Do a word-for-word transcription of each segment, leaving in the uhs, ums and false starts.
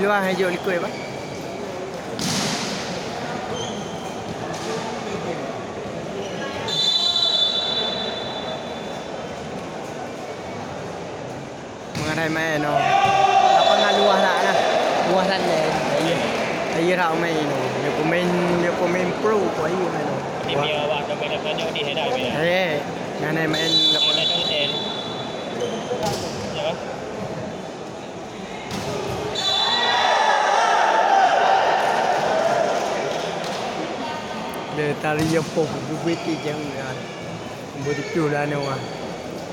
Wah, hai jok likot, bah. Mengenai main, oh. Lapangan luas lah, nah. Luas lah, deh. Ayo lah main, oh. Dia pemain, dia pemain pro, kok ayo main, oh. Ini biar awak dah main, dah main, dah main. Eh, mengenai main lapangan. Ada hotel. Ya. Lé tari yoh poh bubé ti jang ya. Budi piôh lah nyoe.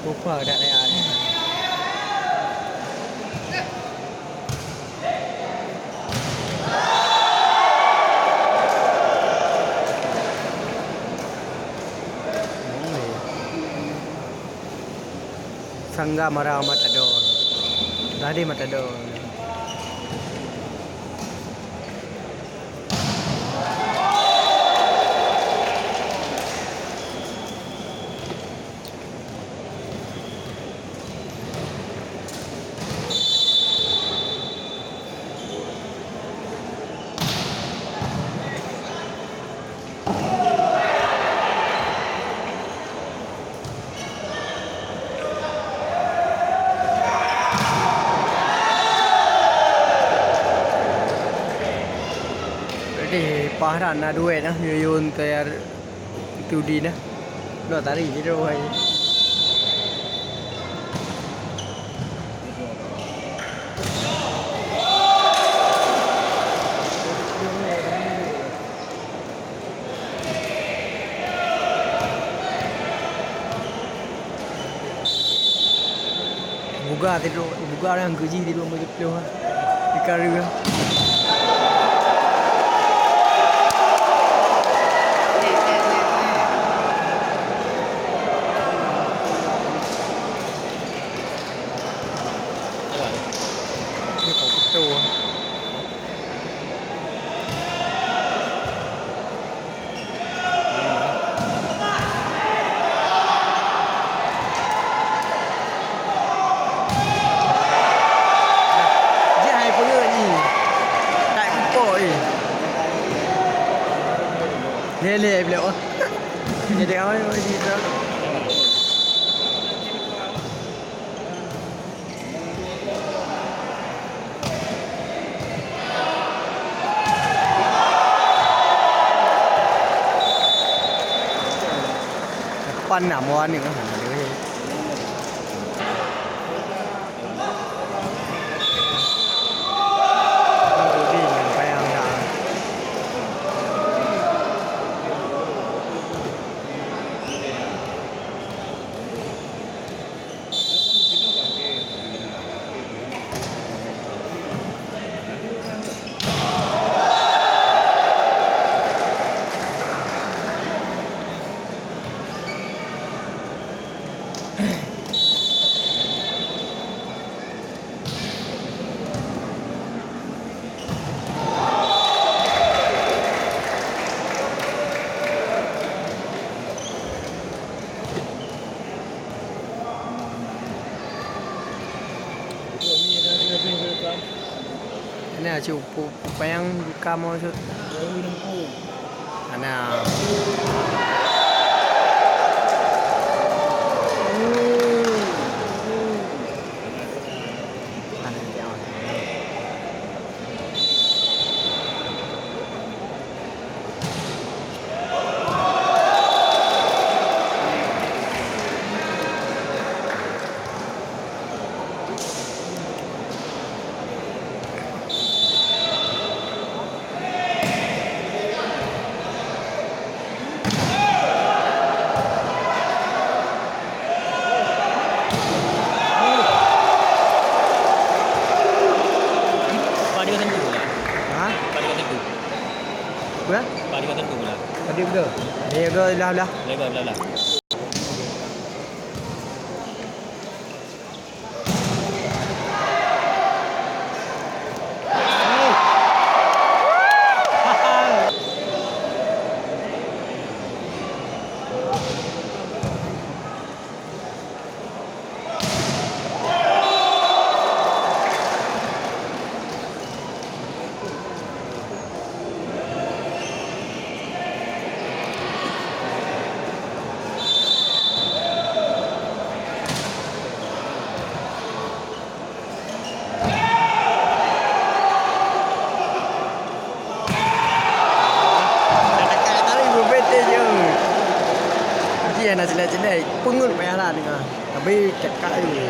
Rupa dak ya. Sangga mara matador. Tadi matador. Jadi, paharan na duet nah, yuyun tayar itu di nah. Lo tari je tu, hai. Buga tidur, buga orang gaji tidur meujeploh. Ikan reu. Ini kau betul. Jih hai peungeuet nyoe. Tak kupo, eh. Lé, lé, blok. Jadi awai, awai, di. Pan na mua ni, ha, dia. Nah, cukup. Panyang kamoe seuet. Ana. Padi ka tentu lah. Ha? Padi ka tentu. Berapa? Padi ka tentu lah. Tadi berapa? Dia ke lah lah. Lega lah lah. Na cilek-cilek, peungeut payah that deungon. Tapi cakak je.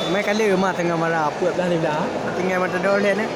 Meunan ka lheueh ma teungoh mara, peuet blah lhèe blah. Tinggai mata dua lhèe nyoe.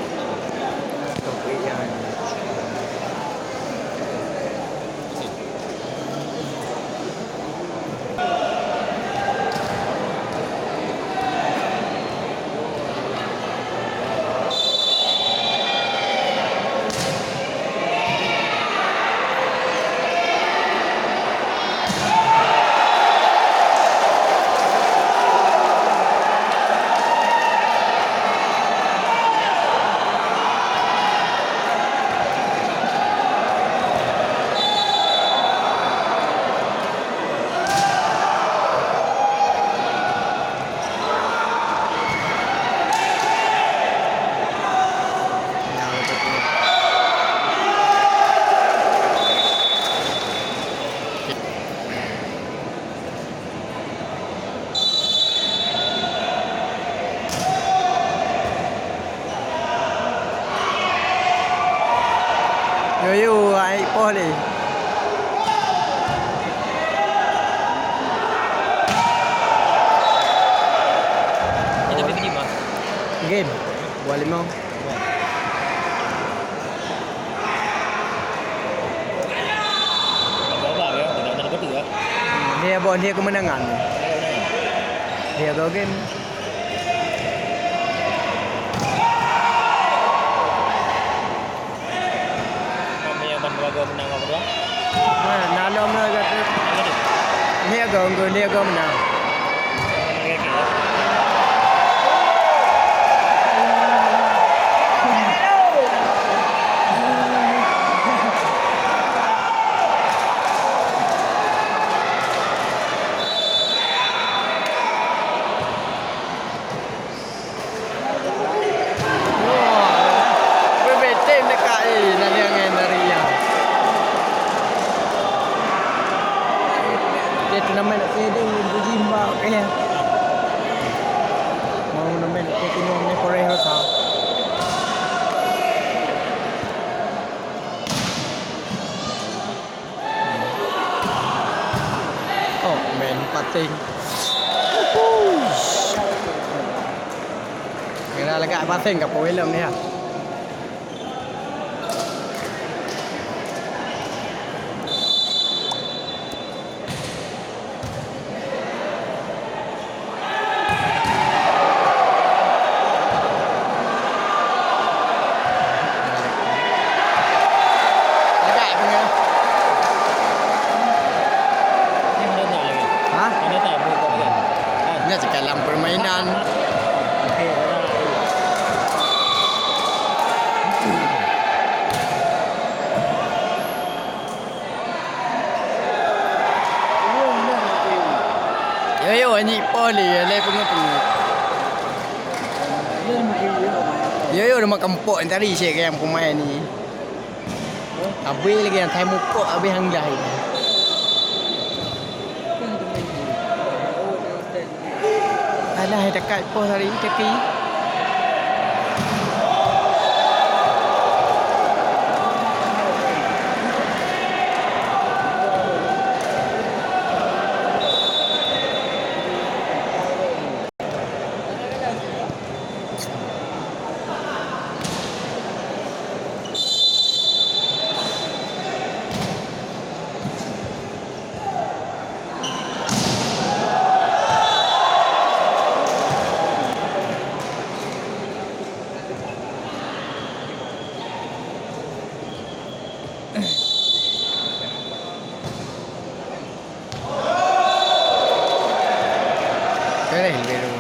Yo, yo, ai poh lé. Game. Dua lima. Dia bawa dia kemenangan. Dia go game. Kami yang ban keluarga menang apa dua? Nah, nalom lah kata. Apa tu? Ni agak unggul, ni agak menang. Oke, oke. Wah, beubeutém dekat, eh, naleueng ngon Maria. Dia turnamen nak heading, puji mbak, eh. Mau turnamen nak heading, mau ni Korea Rota. Oh, main pating. Kira lagak pating ka pawai lom dia. Hah? Nyan sekarang permainan. Yo, yo, anjing poli, lé peungeut-peungeut. Yo, yo, nama kempok tadi saya yang pemain ni. Habis lagi yang time mukok habis hang dah. Alah, dekat poh hari ni, tapi Keuh lé, lé, lé.